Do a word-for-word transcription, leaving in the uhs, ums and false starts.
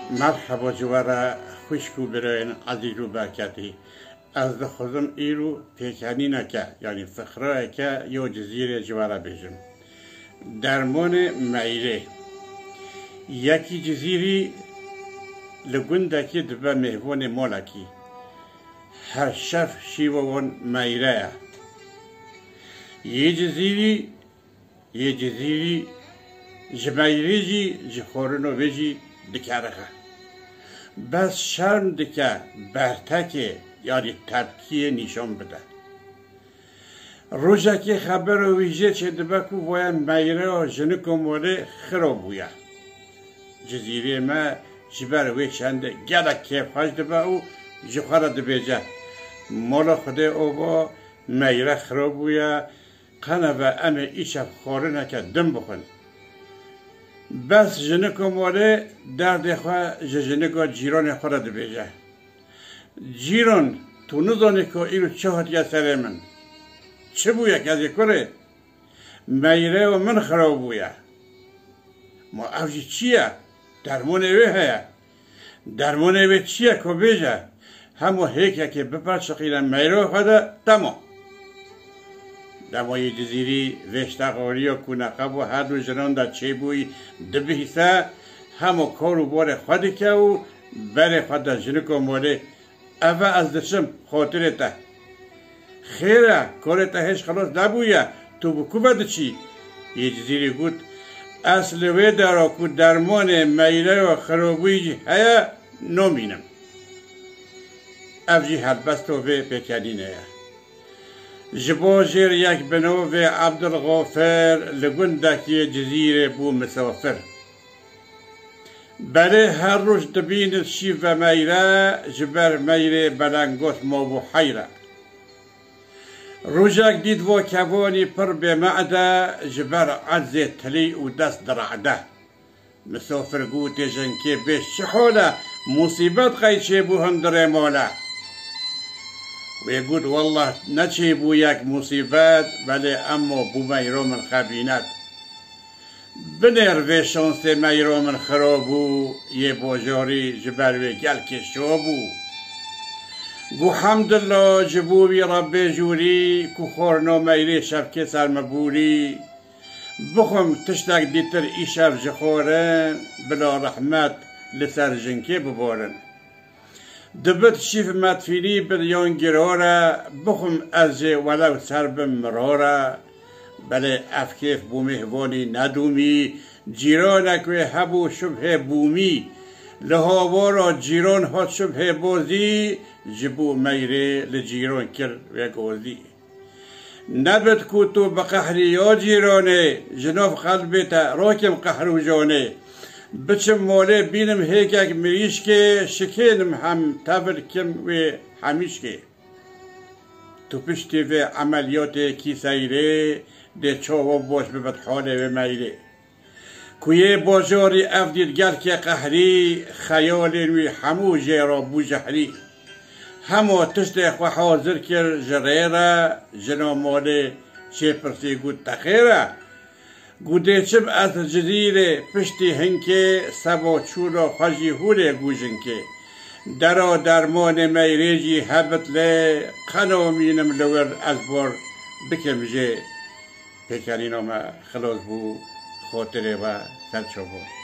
Merheba ji we re xwişk û birayên ezîz û berketî. Ez dixwazim îro pêkenîneke, yanî fiqrayeke yo Cizîrê ji we re bêjim. Dermanê meyrê. Yekî Cizîrî li gundekî dibe mêvanê malekî. Her şev şîva wan meyre ye. Yê Cizîrî, yê Cizîrî ji meyrê jî, ji xwarina wê jî dikerixe. Bes şerm dike bertekê, yanî tepkiyê nîşan bide. Rojekê xebera wî jê çêdibe ku voye meyreya jinika malê xira bûye. Cizîrê me ji ber wê çendê gelek kêfxweş dibe û ji xwe re dibêje, Mala Xwedê ava meyre xira bûye, qeneve em ê îşev xwarineke din bixwin. Bes jinika malê derdê xwe ji jinika cîranê xwe re dibêje. Cîran, tu nizanî ku îro çi hatiye serê min. Çi bûye kezê kurê? Meyreya min xira bûye. Ma ev jî çi ye? Dermanê wê heye. Dermanê wê çi ye ku bêje? Hema hêkekê biperçiqîne meyreya xwe de, temam. Dema yê Cizîrî vê ştexoriya ku neqebo her du jinan de çêbûyî dibihîse, hema kar û barê xwe dike û berê xwe de jinika malê, Eve ez diçim, xotirê te. Xêr e, karê te hêj xilas nebûye, tu bi ku ve diçî? Yê Cizîrî got, Ez li wê dera ku dermanê meyreya xirabûyî jî heye, namînim. Ev jî helbesta vê pêkenînê ye. Ji bo jêr yek bi navê Ebdulxafir li gundekî Cizîrê bû misafir. Belê her roj dibînit şîv ve meyre, ji ber meyrê belengos mabû heyre. Rojek dît vo kevanî pir bê me'de, ji ber eczê tilî û dest dire'de. Misafir gotê jinkê bê çi hol e, musîbet qey çêbû hundirê male. Wê got, Wallah neçêbû yek musîbet, belê emma bû meyro min xebînet. Binêr vê şansê meyro min xira bû, yê bajarî ji ber wê gelkê şa bû. Gu hemdillah ji bo wî Rebbê jûrî, ku xwarina meyrê şevkê ser min bûrî. Bixwim tiştek dîtir îşev ji xwarin, bila rehmet li ser jinkê biborin. Dibit şîv metfînî bid yan girore, bixwim ez jê welew ser bim mirore. Belê ev kêf bû mêhvanî nedûmî, cîranek wê hebû şubhê bûmî. Li hawara cîran hat şubhê bozî, ji bo meyrê li cîran kir wê gozî. Nebit ku tu bi qehrî ya cîranê, ji nav qelbê te rakim qehr û canê. Biçim molê bînim hêkek mirîşkê, şikênim hem tevil kim wê hemîşkê. Tu piştî vê emeliyatê kî seyrê, dê çawa baş bibit halê wê meyrê. Ku yê bajarî ev dît gelkê qehrî, xeyalên wî hemû jê re bû jehrî. Hema tiştê xwe hazir kir ji rê re, jina malê çêpirsî got, Te xêr e? Got, Dê çim ez Cizîrê piştî hinkê, seba çûna xwe jî hûrê got jinkê. Dera dermanê meyrê jî hebit lê, qeno mînim li wir ez bor bikim jê. Pêkenîna me xilas bû, xotirê we ser ço bû.